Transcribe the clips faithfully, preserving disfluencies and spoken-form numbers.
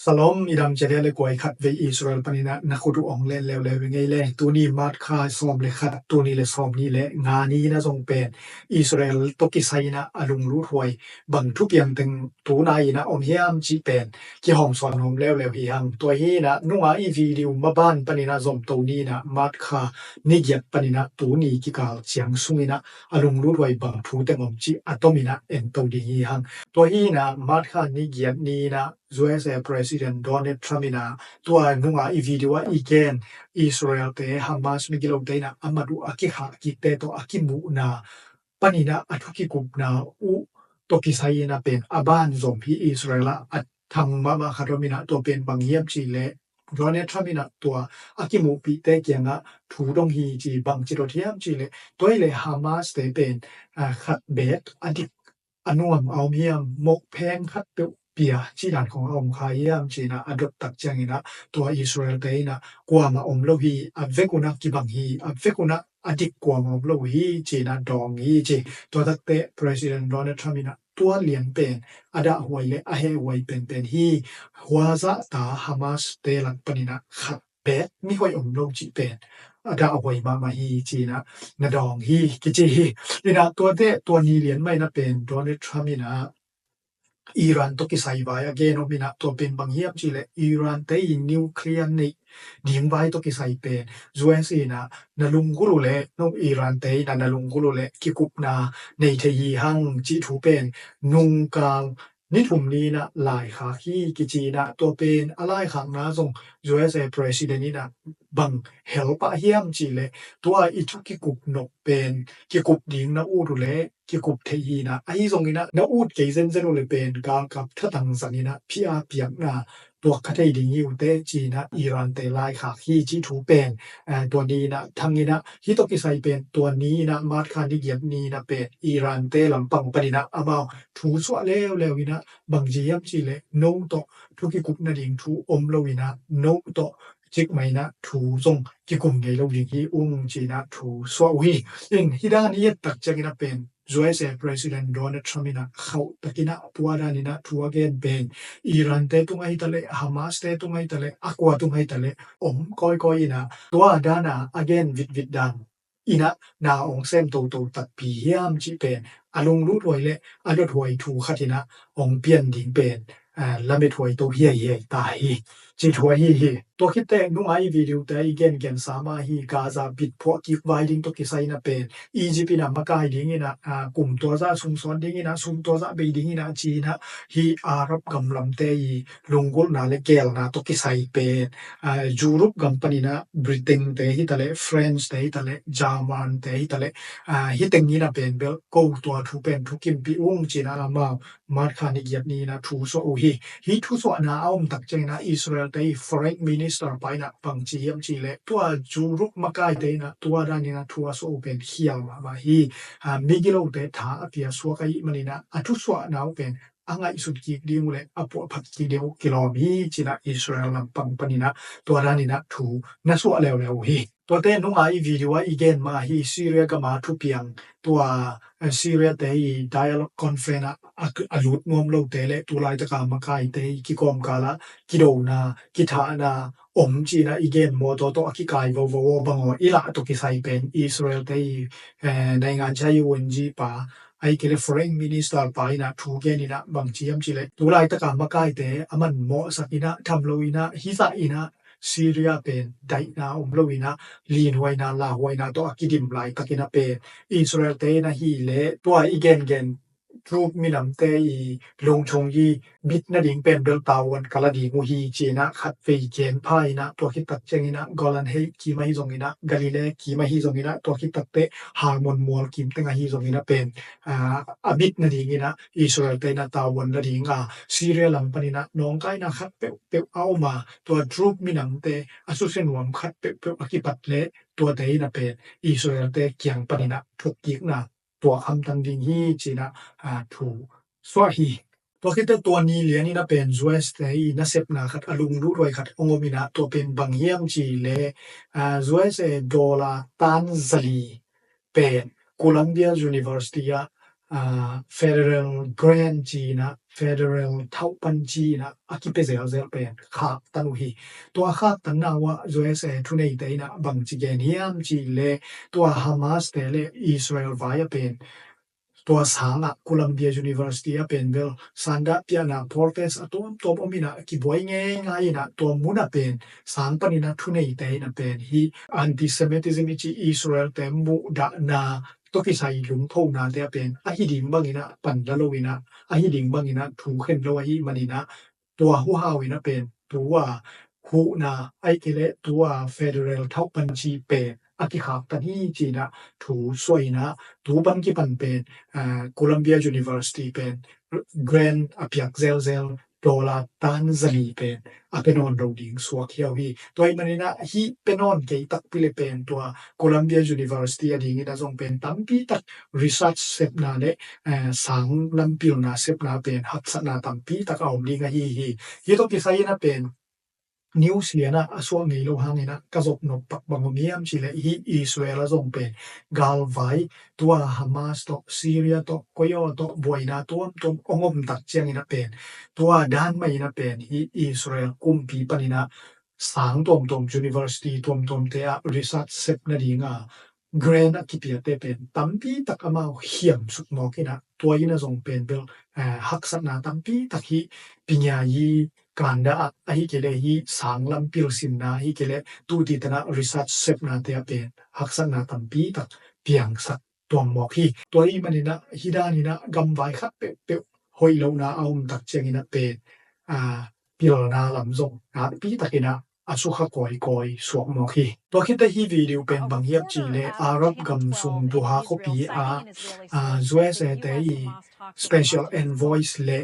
Shalom, i dam ciat le kuai khat vei Israel panin ah na khut uh ong len leuleu i ngei le. Tuni March kha sawm le khat, tuni le sawm ni le nga ni na zong pen Israel tawh kisai in ah a lunglut huai bang thupiang teng tuna in ah om hiam cih pen kihawm suan nuam leuleu hi hang. Tua hi in ah nunga i video maban panin ah zomto ni in ah March kha ni giat panin ah tuni kikal ciang sung in ah a lunglut huai bang thu teng om cih a tom in ah ento ding hi hang. Tua hi in ah March kha ni giat ni in ah U S A President Donald Trump in ah tua nunga i video ah i gen Israel te Hamas migilote in ah a mat uh a kikhah kikte tawh a kimuhna panin ah a thu kikupna uh tawh kisai in ah pen a ban zom hi. Israel ah a thang mahmah khat om in ah tua pen bang hiam cih leh Donald Trump in ah tua a kimuhpihte kiangah thu dong hi ci. Bang ci dot hiam cih leh tua hi leh Hamas te pen ah, khat beek a dik a nuam a om hiam, mawk pheng khat peuh pia cih dan khong a om kha hiam ci in ah a dot tak ciangin ah tua Israel te in ah kuamah om lo hi, a vek un ah kibang hi, a vek un ah a dik kuamah om lo hi ci in ah dawng hi ci. Tua takte President Donald Trump in ah tua lian pen a dahhuai le a hehhuai penpen hi. Hua zahta Hamas te lak panin ah khat beek mihoih om lo cih pen a dahhuai mahmah hi ci in ah na dawng hi kici hi. In ah tuate tua ni lian mah in ah pen Donald Trump in ah Iran tawh kisai vai a gen om in ah tua pen bang hiam cih leh Iran te in nuclear neih ding vai tawh kisai pen U S in ah na lunggulh uh leh no Iran te in ah na lunggulh uh leh kikupna nei thei hi hang cih thu pen nungkal ni thum ni in ah laikhak hi kici in ah tua pen a laikhakna zong U S A President in ah bang hel pah hiam cih leh tua i thu kikup nop pen kikup ding na ut uh leh kikup thei hi in ah ahi zongin ah na ut kei zenzen uh leh pen galkap thatang zang in ah phia piakna tuak kha thei ding hi uh teh ci in ah Iran te laikhak hi cih thu pen tua ni in ah thang in ah hih tawh kisai pen tua ni in ah March kha ni giat ni in ah pen Iran te lampang panin ah amau thu suah leuleu in ah bang ci hiam cih leh no tawh thu kikup nading thu om lo in ah no tawh cikmah in ah thu zong kikum ngei lo ding hi ung ci in ah thu suah uh hi. In hih dan i et tak ciangin ah pen U S A President Donald Trump in ah khauh takin ah tua dan in ah thu a gen pen Iran te tungah hi ta leh Hamas te tungah hi ta leh a kua tungah hi ta leh om kawikawi in ah tua dan a a gen vitvit dan in ah na ong sem toto takpi hiam cih pen a lunglut huai le a dot huai thu khat in ah ong pian ding pen lamet huai to hiaihiai ta hi. Cih thu ahi hi. Tua khit teh nunga i video te i gengen sa mah hi. Gaza bit phuah kik vai ding tawh kisai in ah pen Egypt in ah makai ding in ah kum tua zah sum sawn ding in ah sum tua zah bei ding in ah ci in ah hih Arab gam lamte i lunggulhna le keelna tawh kisai pen Europe gam panin ah Britain te hi ta leh France te hi ta leh German te hi ta leh hih teng in ah pen bel ko tua thu pen thu kimpih ung ci in ah amau March kha ni giat ni in ah thu suah uh hi. Hih thu suahna a om tak ciangin ah Israel te i Foreign Minister pa in ah bang ci hiam cih leh tua Europe makai te in ah tua dan in ah thu a suah uh pen khial mahmah hi. Migilote tha a pia suak ahih manin ah a thu suahna uh pen a ngaihsut kik ding uh le a puahphat kik ding uh kilawm hi ci in ah Israel lampang panin ah tua dan in ah thu na suah leuleu uh hi. Tuate nunga i video ah i gen mah hi. Syria gam a thupiang tua Syria te i dialogue conference ah a lut nuam lote le tulaitak a makaite i kikawmkal ah kidona kithahna om ci in ah i gen maw, tua tawh a kikai vovo aw bang aw i lah tawh kisai pen Israel te i naingan chai unji pa ahih kei leh Foreign Minister pa in ah thu gen in ah bang ci hiam cih leh tulaitak a makaite a man mawhsak in ah tham lo in ah hih zah in ah Syria pen daihna om lo in ah linhuaina lauhuaina tawh a kidim laitakin ah pen Israel te in ah hi leh tua i gengen troop minamte i lungchung hi bit nading pen bel tavuan ka la ding uh hi ci in ah khatvei gen pha in ah tua khit tak ciangin ah Golan Heights kim ahi zongin ah Galilee kim ahi zongin ah tua khit tak teh Hermon mual kim teng ahi zongin ah pen a bit nading in ah Israel te in ah tavuan la ding a Syria lam panin ah nawngkaina khat peuhpeuh a om a tua troop minamte a susia nuam khat peuhpeuh a kipat leh tuate in ah pen Israel te kiang panin ah thukkikna tuak hamtang ding hi ci in ah thu suah hi. Tua khit teh tua ni lian in ah pen U S te i nasepna khat a lunglut huai khat ong om in ah tua pen bang hiam cih leh U S A dollar tan zali pen Columbia University ah federal grant ci-in ah, federal thauhpan ci-in ah a kipia zelzel pen khaktan uh hi. Tua khaktanna uh ah U S A thuneite in ah bangci gen hiam cih leh, tua Hamas te le Israel vai ah pen tua sang ah Columbia University ah pen bel sandah piahna protest a tuamtuam om in ah kibuai ngeingai in ah, tua mun ah pen sang panin ah thuneite in ah pen hih anti-Semitism i cih Israel te muhdahna tawh kisai lungphonate ah pen ahi ding bangin ah pan la lo in ah, ahi ding bangin ah thu khen lo ahih manin ah, tua huhau in ah pen tua huhna ahih kei leh tua federal thauhpan ci pen a kikhaktan hi ci-in ah thu suah in ah, tu pan kipan pen Columbia University pen grant a piak zelzel dollar tan zali pen a pia nawn lo ding suak hi uh hi. Tua ahih manin ah hih pia nawn kei takpi le pen tua Columbia University a dingin ah zong pen tampi tak research sepna le sang lampilna sepna pen haksatna tampi tak a om ding ahi hi. Hih tawh kisai in ah pen news lian ah a suak ngei lo hangin ah ka zop nop pak bang om hiam cih leh hih Israel ah zong pen galvai tua Hamas tawh, Syria tawh, koi aw tawh buaina tuamtuam ong om tak ciangin ah pen tua dan mah in ah pen hih Israel kumpi panin ah sang tuamtuam, university tuamtuamte ah research sep nading a grant a kipiate pen tampi tak amau hiamsuk mawk in ah, tua in ah zong pen bel haksatna tampi tak hih pinyayi kanda ah ahih kei leh hih sang lampil sinna ahih kei leh tuti tan ah research sepnate ah pen haksatna tampi tak piangsak tuam mawk hi. Tua ahih manin ah hih danin ah gamvai khat peuhpeuh hoih lohna a om tak ciangin ah pen pilna lam zong nakpi takin ah a sukha kawikawi suak mawk hi. Tua khit teh hih video pen bang hiam cih leh Arab gam sung Doha khuapi ah U S A te i special envoys le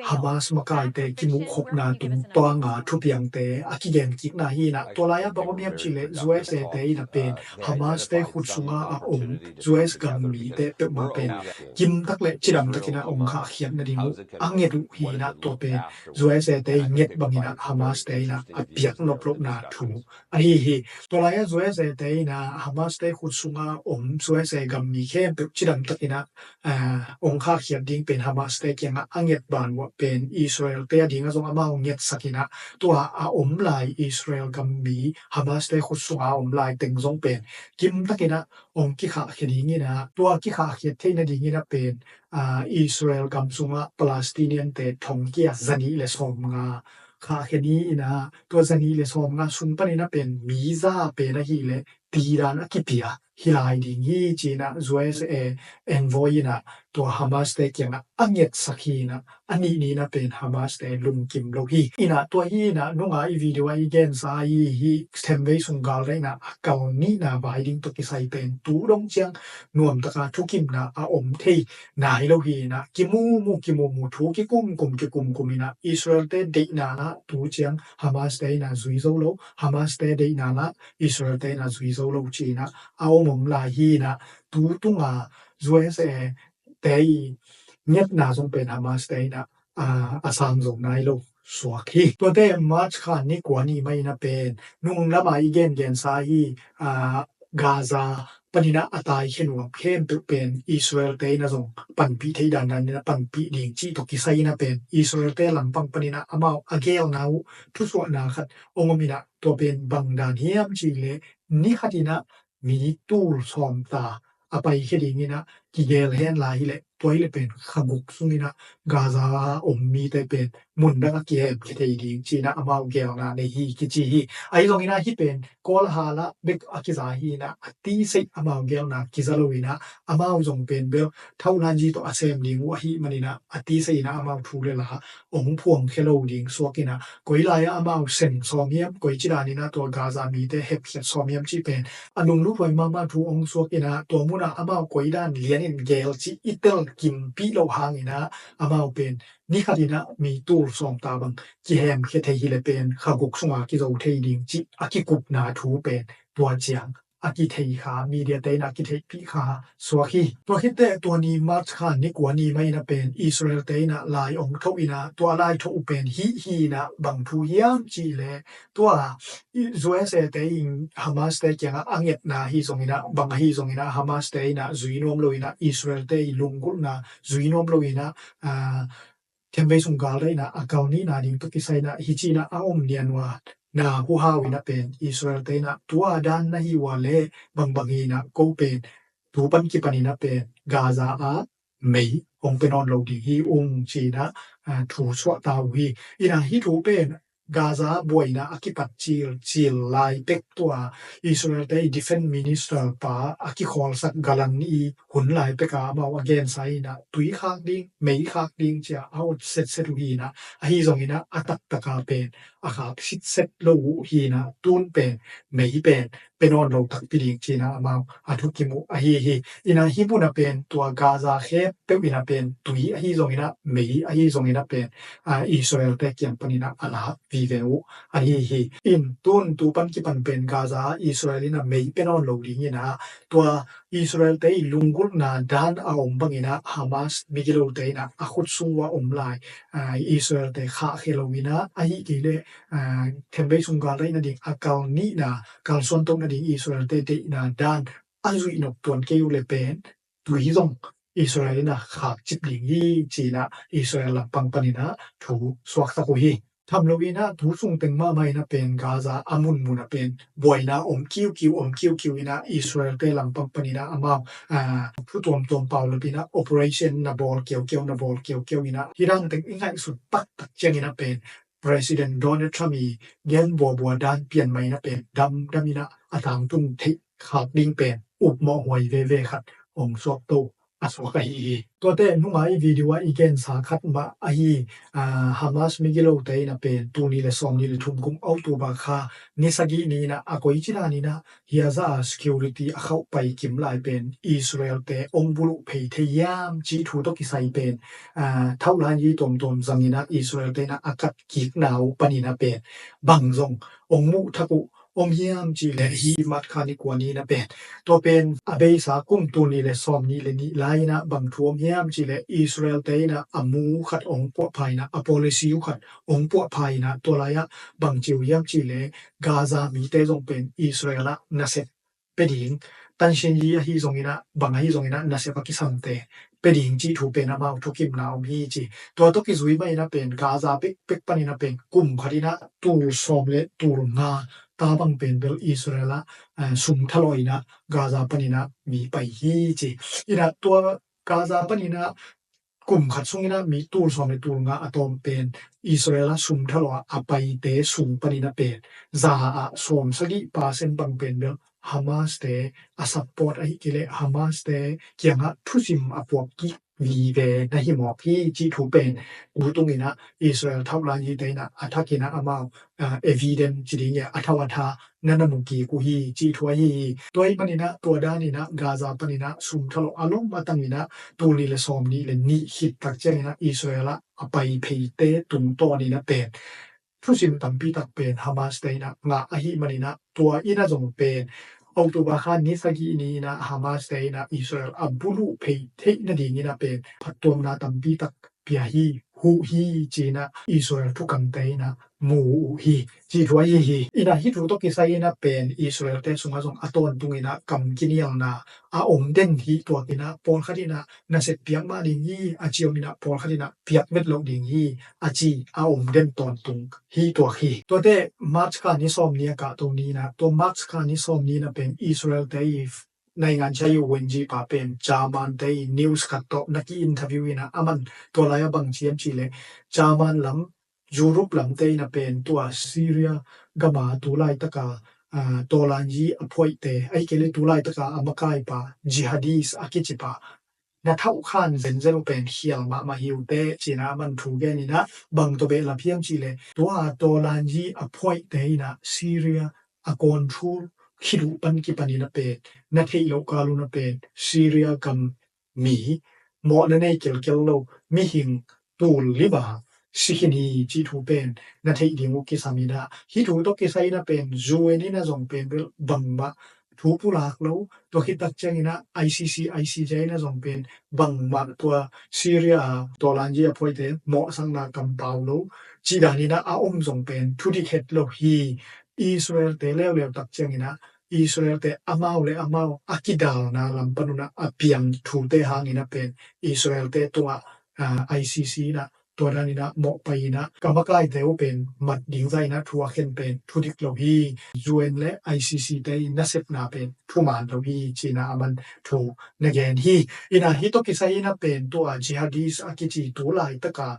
Hamas makaite kimuhkhopna tungtawng a thupiangte a kigen kikna hi in ah, tua lai ah bang om hiam cih leh U S A te in ah pen Hamas te khut sunga a om U S gam mite peuhmah pen kim tak le cidam takin ah ong khahkhiat nading uh a nget uh hi in ah, tua pen U S A te i nget bangin ah Hamas te in ah a piak nop lohna thu ahi hi. Tua lai ah U S A te in ah Hamas te khut sunga om U S A gam mi khempeuh cidam takin ah ong khahkhiat ding pen Hamas te kiangah a nget ban uh ah pen Israel te a dingah zong amau ngetsak in ah, tua a om lai Israel gam mi Hamas te khut sunga a om lai teng zong pen kim takin ah ong kikhahkhia ding in ah, tua kikhahkhiat theih nadingin ah pen Israel gam sungah Palestinian te thongkia zanih le sawmnga khahkhia ni in ah, tua zanih le sawmnga sung panin ah pen mi za pen ahih leh tidan a kipia hi lai ding hi ci-in ah U S A envoy in ah tua Hamas te kiangah a ngetsak hi in ah, a nih ni in ah pen Hamas te lungkim lo hi. In ah tua hi in ah nunga i video ah i gensa hi, hih themvei sung gal rei in ah a kal nihna vai ding tawh kisai pen tu dong ciang nuamtaka thukimna a om thei nai lo hi in ah, kimumu kimumu, thu kikumkum kikumkum in ah Israel te deihna lah tu ciang Hamas te in ah zui zo lo, Hamas te deihna lah Israel te in ah zui zo lo ci-in ah a om om lai hi in ah, tu tunga U S A te i ngetna zong pen Hamas te in ah a sang zo nai lo suak hi. Tuate March kha ni kua ni mah in ah pen nung lamah i gengensa hi, Gaza panin ah a taikhia nuam khempeuh pen Israel te in ah zong panpih thei dandan in ah panpih ding cih tawh kisai in ah pen Israel te lampang panin ah amau a geelna uh thusuahna khat ong om in ah, tua pen bang dan hiam cih leh ni khat in ah mi tul sawmta a paikhia ding in ah kigel hen lai hi leh, tua hi leh pen kha guk sung in ah Gaza a om mite pen mun dang a kihemkhia thei ding ci-in ah amau geelna nei hi kici hi. Ahi zongin ah hih pen Kawl hal ah bek a kiza hi in ah a tiseih amau geelna kiza lo in ah, amau zong pen bel thauhlanzi tawh a sem ding uh ahih manin ah a tiseih in ah amau thu le la ong phuangkhia lo ding suak in ah, koi lai ah amau sem sawm hiam, koi ci dan in ah tua Gaza mite hepkhiat sawm hiam cih pen a lunglut huai mahmah thu ong suak in ah, tua mun ah amau koi dan lian in gel cih i tel kimpih loh hangin ah amau pen ni khat in ah mi tul sawmta bang kihemkhia thei hi leh pen kha guk sunga kizo thei ding cih a kikupna thu pen tua ciang a kithei kha, media te in a kitheihpih kha suak hi. Tua khit teh tua ni March kha ni kua ni mah in a pen Israel te in a lai ong thoh in a, tua lai thoh uh pen hih hi in a bang thu hiam cih leh tua U S A te in Hamas te kiangah a ngetna hi zongin a, bang ahi zongin a Hamas te in a zui nuam lo in a, Israel te i lunggulhna zui nuam lo in a, aa, themvei sung gal te in a a kal nihna ding tawh kisai in a hi ci in a a om nian uh a, na huhau in a pen Israel te in a tua dan na hi uh a leh bangbang hi in a ko pen tu pan kipan in a pen Gaza ah mei ong pe nawn lo ding hi ung ci in a, aa, thu suah ta uh hi. In a hih thu pen Gaza buaina a kipat cil cil lai pek tua Israel te i defense minister pa a kikhawlsak Gallant i hun lai pek a amau a gensa in a tui khak ding, mei khak ding ci a a ot setset uh hi in a, ahi zongin a a taktak a pen a khak sitset lo uh hi in a tun pen mei pen pe nawn lo takpi ding ci in a amau a thukim uh ahi hi. In a hih mun a pen tua Gaza khempeuh in a pen tui ahi zongin a mei ahi zongin a pen, aa, Israel te kiang pan in a a lak vive uh ahi hi. In tun tu pan kipan pen Gaza ah Israel in a mei pe nawn lo ding in a tua Israel te i lunggulhna dan a om bangin a Hamas migilote in a a khut sung uh a om lai, aa, Israel te khahkhia lo in a, ahi kei leh, aa, themvei sung gal te in a ding a kal nihna, kalsuan toh na ding Israel te deihna dan a zuih nop tuan kei uh leh pen tui zong Israel in a khak cip ding hi ci in a Israel lampang pan in a thu suaksak uh hi. Tham lo in a tu sung teng mahmah in a pen Gaza a munmun a pen buaina om kiukiu, om kiukiu in a Israel te lampang pan in a amau, aa, thu tuamtuam paulap in a operation na bawl kiaukiau, na bawl kiaukiau in a hih dan teng i ngaihsut taktak ciangin a pen President Donald Trump i gen buabua dan pian mah in a pen damdam in a a tangtung theih khak ding pen upmawh huai veve khat ong suak to a suak ahi hi. Tuate nunga i video ah i gensa khat mah ahi, aa, Hamas migilote in a pen tul nih le sawmnih le thum kum October kha ni sagih ni in a a koici dan in a hih a zah a security a khauh pai kim lai pen Israel te ong buluh phei thei hiam cih thu tawh kisai pen, aa, thauh lai hi tuamtuam zang in a Israel te in a a kat kikna uh pan in a pen bang zong ong muh thak uh om hiam cih leh hih March kha ni kua ni in a pen tua pen a beisa kum tul nih le sawmnih le nih lai in a bang thu om hiam cih leh Israel te in a a mu khat ong puahpha in a, a policy uh khat ong puahpha in a tua lai ah bang ci uh hiam cih leh Gaza mite zong pen Israel ah nasep pe ding, tansin yi ahi zongin a, bang ahi zongin a nasep a kisamte pe ding cih thu pen amau thukimna om hi ci. Tua tawh kizui mah in a pen Gaza pekpek pan in a pen kum khat in a tul sawm le tul nga ta bang pen bel Israel ah, eh, sum thalawh in a Gaza pan in a mi pai hi ci. In a tua Gaza pan in a kum khat sung in a mi tul sawm le tul nga a tawm pen Israel ah sum thalawh a paite sung pan in a pen za ah sawm sagih percent bang pen bel Hamas te a support ahi kei leh Hamas te kiangah thusim a puak kik vive na hi mawk hi cih thu pen tu tung in a Israel thauh lai hite in a a thak in a amau, ah, evidence ci ding e, a thauh a tha na na mu kik uh hi cih thu ahi hi. Tua ahih man in a tua dan in a Gaza pan in a sum thalawh a lom a tang in a tul nih le sawmnih le nih khit tak ciang in a Israel ah a pai pheite tungtawn in a pen thusim tampi tak pen Hamas te in a ngah ahih man in a tua in a zong pen October kha ni sagih ni in a Hamas te in a Israel a buluh phei theih nading in a pen phattuamna tampi tak pia hi, huh hi ci in a Israel thukamte in a mu uh hi cih thu ahi hi. In a hih thu tawh kisai in a pen Israel te sungah zong a tawntung in a kam kinialna a om den hi tuak in a pawlkhat in a nasep piak mah ding hi a ci om in a pawlkhat in a piak vet loh ding hi a ci a om den tawntung hi tuak hi. Tuate March kha ni sawmnih a kahto ni in a, tua March kha ni sawmnih in a pen Israel te i naingan chia yu wenji pa pen German te i news khat tawh na ki interview in a aman tua lai a bang ci hiam cih leh German lam Europe lamte in a pen tua Syria gam a tu laitaka, ah, tawlanyi a phuaihte, ahih kei leh tu laitaka a makaipa, jihadis a kicipa, na thauhkhan zenzen uh pen khial mahmah hi uh teh, ci in a aman thu gen in a bang tawh behlap hiam cih leh tua tawlanyi a phuaihte in a Syria a control khit uh pan kipan in a pen na theih loh kal un a pen Syria gam mi mawhna nei kelkel lo mihing tul lima si khin hi cih thu pen na theih ding uh kisam in a, hih thu tawh kisai in a pen U N in a zong pen bel bangmah thu pulak lo, tua khit tak ciangin ah I C C, I C J na zong pen bangmah tua Syria a tawlanzi a phuaite mawhsakna kampau lo cih danin ah a om zong pen thudik het lo hi. Israel-te leuleu tak ciangin ah Israel-te amau le amau a kidalna lam pan un ah a piang thute hangin ah pen Israel-te tungah, ah, I C C in ah tua danin ah mawhpai in ah kamakaite uh pen mat ding zah in ah thu a khen pen thudik lo hi. U N le I C C-te in nasepna pen thuman lo hi ci-in ah aman thu na gen hi. In ah hih tawh kisai in ah pen tua jihadis a kici tu laitaka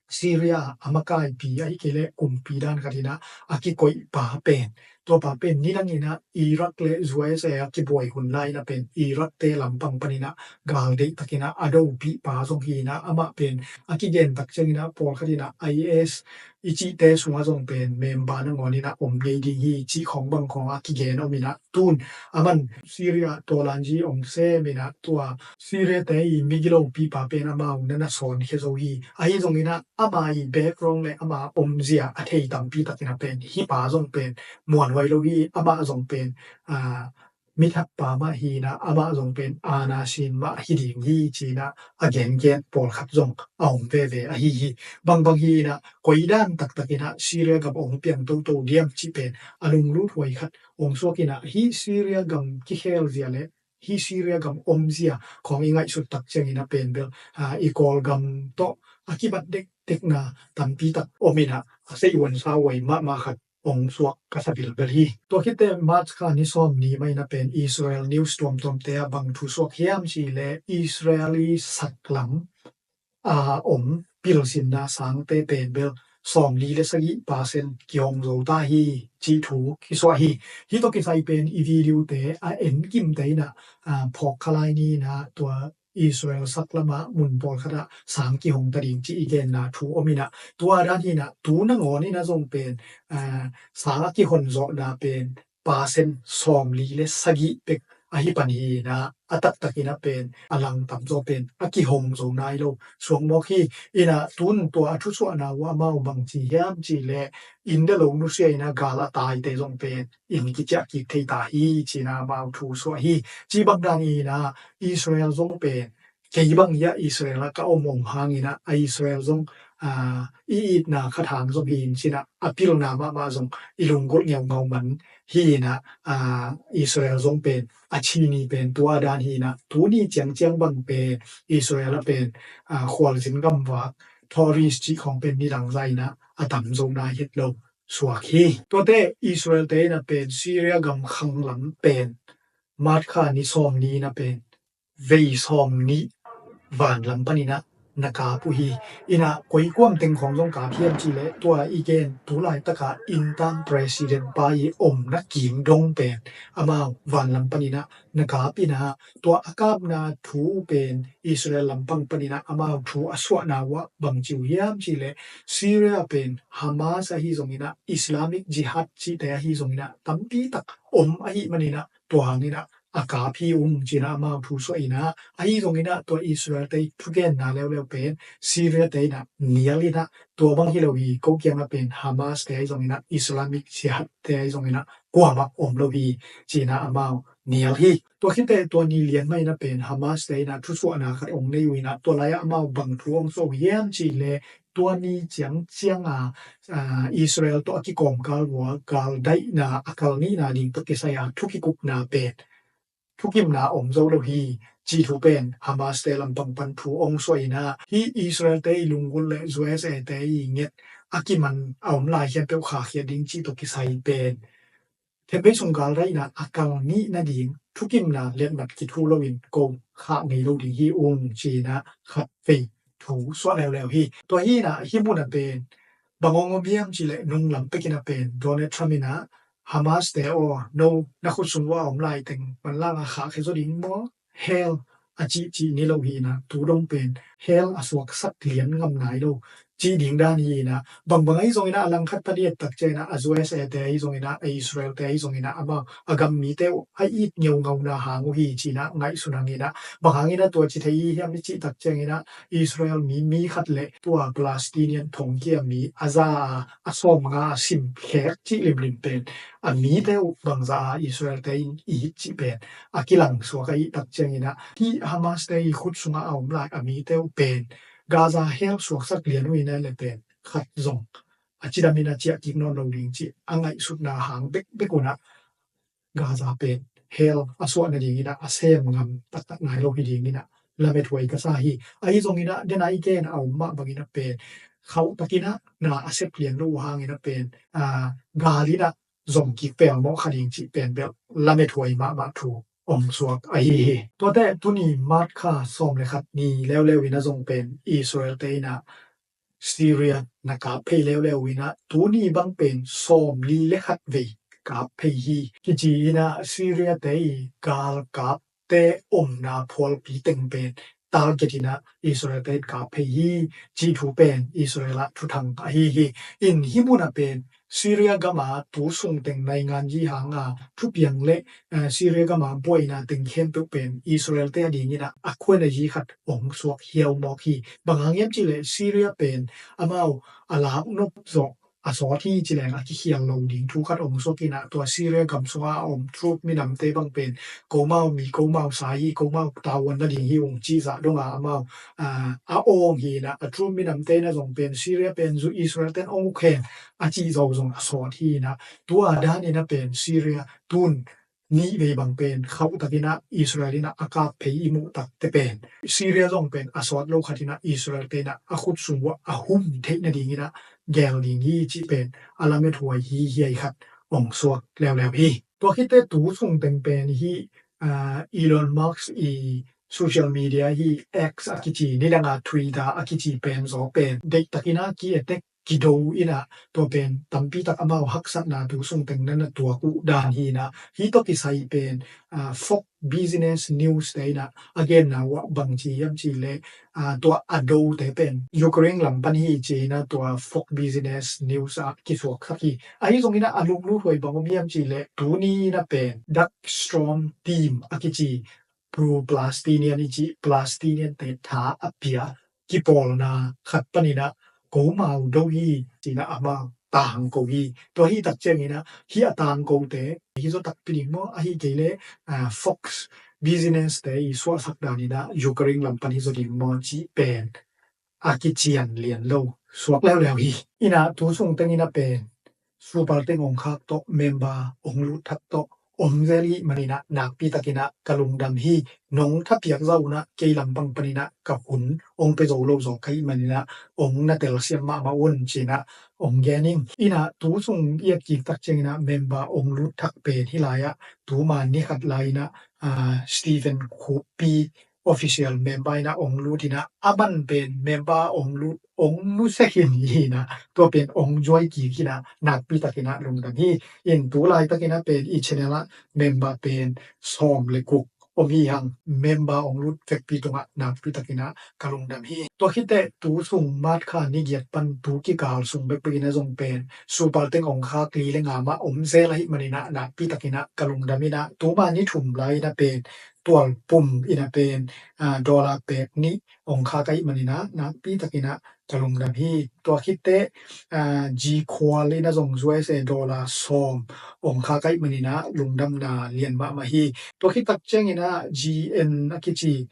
Syria a makaipi ahih kei leh kumpi dan khat in ah a kikoihpa pen, tuapa pen nidangin ah Iraq le U S A a kibuai hun lai in ah pen Iraq-te lampang panin ah gal deihtakin ah a dopihpa zong hi in ah amah pen a kigen tak ciangin ah pawlkhat in ah I S i cihte sungah zong pen member nangawn in ah om ngei ding hi cih khawng bang khawng a kigen om in ah tun aman Syria tawlanzi ong sem in ah tua Syria-te i migilopipa pen amau na na sawn khia zo hi. Ahi zongin ah ama i background le ama omzia a thei tampi takin ah pen hih pa zong pen muanhuai lo hi. Amah zong pen, ah, mi thakpa mah hi in ah amah zong pen aana sin mah hi ding hi ci-in ah a gengen pawlkhat zong a om veve ahi hi. Bangbang hi in ah koi dan taktakin ah Syria gam ong piang toto diam cih pen a lunglut huai khat ong suak in ah hih Syria gam kikhel zia le hih Syria gam omzia khawng i ngaihsut tak ciangin ah pen bel, ah, i Kawlgam tawh a kibat dekdekna tampi tak om in ah a seih huan sa huai mahmah khat ong suak ka sa bilbel hi. Tua khit teh March kha ni sawm ni mah in ah pen Israel news tuamtuamte ah bang thu suak hiam cih leh Israeli saklam a om pilsinna sangte pen bel sawmli le sagih percent kihong zo ta hi cih thu kisuah hi. Hih tawh kisai pen i video-te a en kimte in ah, ah, phawk kha lai ni in ah tua Israel saklam ah mun pawlkhat ah sang kihong ta ding cih i genna thu om in ah tua dan hi in ah tu nangawn in ah zong pen, ah, sang a kihon zawhna pen percent sawmli le sagih pek ahi pan hi in ah a taktakin ah pen a langtam zaw pen a kihong zo nai lo suak mawk hi. In ah tun tua a thusuahna uh amau bang ci hiam cih leh inn le lo nusia in ah gal a taite zong pen inn kiciah kik thei ta hi ci-in ah amau thu suah hi. Cih bang dan in ah Israel zong pen kei bang hi a Israel ah ka om om hangin ah a Israel zong, ah, i itna khat hang zong hi in cin ah a pilna mahmah zong i lunggulh ngeungau man hi in ah, ah, Israel zong pen a chini pen tua dan hi in ah tuni ciangciang bang pen Israel ah pen, ah, khualzin gamvak tourist cih khawng pen nidang zah in ah a tam zo nai het lo suak hi. Tuate Israel-te in ah pen Syria gam khanglam pen March kha ni sawm ni in ah pen vei sawm nih vanlam panin ah na kap uh hi. In ah koi kuam teng khawng zong kap hiam cih leh tua i gen tu laitak a interim president pa i omna kim dong pen amau vanlam panin ah na kap in ah tua a kapna thu pen Israel lampang panin ah amau thu a suahna uh ah bang ci uh hiam cih leh Syria pen Hamas ahi zongin ah Islamic Jihad cihte ahi zongin ah tampi tak om ahi manin ah tua hangin ah a kap hi ung ci-in ah amau thu suah in ah ahi zongin ah tua Israel-te thugenna leuleu pen Syria-te in ah nial in ah tua bang hi lo hi, ko kiangah pen Hamas-te ahi zongin ah Islamic Jihad-te ahi zongin ah kuamah om lo hi ci-in ah amau nial hi. Tua khit teh tua ni lian mah in ah pen Hamas-te in ah thusuahna khat ong nei uh in ah tua lai-ah amau bang thu ong suah uh hiam cih leh tua ni ciangciang a, ah, Israel tawh a kikawmkal uh a gal daihna a kal nihna ding tawh kisai a thu kikupna pen thukimna om zo lo hi cih thu pen Hamas-te lampang pan thu ong suah in ah hih Israel-te i lunggulh le U S A-te i nget a kiman a om lai khempeuh khahkhiat ding cih tawh kisai pen thempei sung gal daihna a kal nihna ding thukimna letmat kithu loin ko khah ngei lo ding hi ung ci-in ah khat vei thu suah leuleu hi. Tua hi in ah hih mun ah pen bang ong om hiam cih leh nunglam pekin ah pen Donald Trump in ah Hamas-te aw, no na khut sung uh a om lai teng manlang a khahkhia zaw ding maw, hell a cihcih ni lo hi in ah tu dong pen hell a suaksak lian ngam nai lo cih ding dan hi inah, bangbang ahi zongin ah, a langkhat pan i et tak ciangin ah, a U S A te ahi zongin ah, a Israel te ahi zongin ah, amau a gam mite uh a it ngeungauna hang uh hi ci inah ngaihsun hang inah, bang hangin ah tua ci thei i hiam i cih tak ciangin ah, Israel mi mi khat le tua Palestinian thongkia mi a za a, a sawmnga a sim khek cih limlim pen a mite uh bangza a Israel te in it cih pen a kilang suak ahih tak ciangin ah, hih Hamas te i khut sungah a om lai a mite uh pen Gaza hell suaksak lian uh inah le pen khat zong a cidam in a ciah kik nawn lo ding cih a ngaihsutna hang bekbek un ah, Gaza pen hell a suah nading inah a sem ngam taktak nai lo hi ding inah lamet huai ka sa hi. Ahi zongin ah, den a i gen a om mah bangin ah pen khauh takin ah na a sep lian lo uh hangin ah pen, aa, gal inah zom kik pelmawh kha ding cih pen bel lamet huai mahmah thu ong suak ahi hi. Tuate tuni March kha sawm le khat ni leuleu inah zong pen Israel te inah Syria na kap phei leuleu inah tuni bang pen sawmli le khat vei kap phei hi kici inah, Syria te i galkap te omna phualpi teng pen target inah Israel te in kap phei hi cih thu pen Israel ah thuthang ahi hi. In hih munah pen Syria gama tu sungteng naingan yi hanga thupiang le, eh, Syria gama buaina teng khempeuh pen Israel te a ding inah a khuan a yi khat ong suak hiau mawk hi. Bang hang hiam cih leh Syria pen amau a lak nop zawh a sawt hi ci leng a kikhial lo ding thu khat ong suak inah, tua Syria gam sunga a om troop minamte bang pen komau mi komau sa hi, komau tavuan nading hi ung cih zah donga amau, aa, a awng hi inah, a troop minamte inah zong pen Syria pen zu Israel ten ong uk hen a cih zo zong a sawt hi inah, tua dan inah pen Syria tun nih vei bang pen khauh takin ah Israel inah a kap phei i muh takte pen Syria zong pen a sawt lo khat inah Israel te inah a khut sung uah a hum theih nading inah gel ding hi cih pen a lamet huai hi hiai khat ong suak leuleu hi. Tua khit teh tu sungteng pen hih, aa, Elon Musk i social media hih X a kici, nidanga Twitter a kici pen zaw pen deih takin ah ki-attack kido inah, tua pen tampi tak amau haksatna tu sungteng na na tuak uh dan hi inah, hih tawh kisai pen, aa, Fox Business News te inah a genna uah bang ci hiam cih leh, aa, tua a do te pen Ukraine lam pan hi ci inah tua Fox Business News ah kisuaksak hi. Ahi zongin ah a lunglut huai bang om hiam cih leh tuni inah pen Doug Strom team a kici, pro-Palestinian i cih Palestinian te tha a pia kipawlna khat pan inah komau do hi ci inah amau tangko hi. Tua hih tak ciangin ah hih a tangkote hi zaw takpi ding maw, ahih kei leh, aa, Fox Business te i suahsak dan inah Ukraine lam pan hi zaw ding maw cih pen a kician lian lo suak leuleu hi. Inah tu sungteng inah pen Super Teng ong khak tawh, member ong lut thak tawh om zel i hih man inah nakpi takin ah ka lungdam hi. Nong thapiak zah un ah kei lam pang pan inah ka hun ong pia zo lo zaw ka hih man inah ong na telsiam mahmah un ci inah ong gen ing. Inah tu sung i et kik tak ciangin ah member ong lut thak pen hih lai ah tuma ni khat lai inah, aa, Stephen Khup pi official member inah ong lut inah, a man pen member ong lut ong nusia khin hi inah, tua pen ong zuai kik inah nakpi takin ah lungdam hi. In tu laitak inah pen i channel ah member pen sawm le guk om hi hang, member ong lut vekpi tungah nakpi takin ah ka lungdam hi. Tua khit teh tu sung March kha ni giat pan tu kikal sung bekbek inah zong pen Super Teng ong khak li le nga mah om zel ahih man inah nakpi takin ah ka lungdam inah, tuma ni thum lai inah pen tual pum inah pen, aa, dollar pek nih ong khak ahih man inah nakpi takin ah ka lungdam hi. Tua khit teh, aa, G Khual inah zong U S A dollar sawm ong khak ahih man inah lungdamna lian mahmah hi. Tua khit tak ciangin ah G N a kici,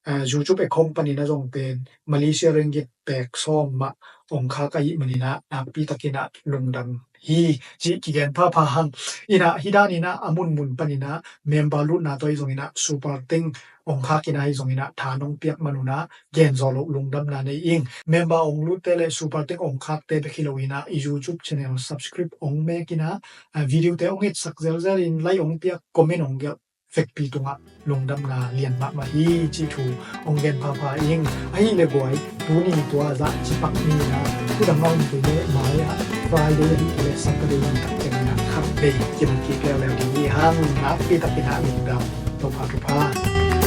aa, YouTube account pan inah zong pen Malaysia ringgit pek sawm mah ong khak ahih man inah nakpi takin ah lungdam hi cih kigen phapha hang. Inah hih dan inah a munmun pan inah member lutna tawh ahi zong inah Super Teng ong khak inah ahi zong inah tha nong piak man un ah gen zaw loh lungdamna nei ing. Member ong lutte le Super Teng ong khakte bek hi lo inah i YouTube channel subscribe ong mek inah, aa, video te ong etsak zelzel in, like ong piak, comment ong gelh vekpi tungah lungdamna lian mahmah hi cih thu ong gen phapha ing. Ahih le guai, tuni tua zah cipak ni inah, tu dang a om kei le mai ah Friday ahih kei le Saturday ni tak ciangin ah khat vei kimu kik leuleu ding hi hang, nakpi takin ah lungdam. Topa thupha.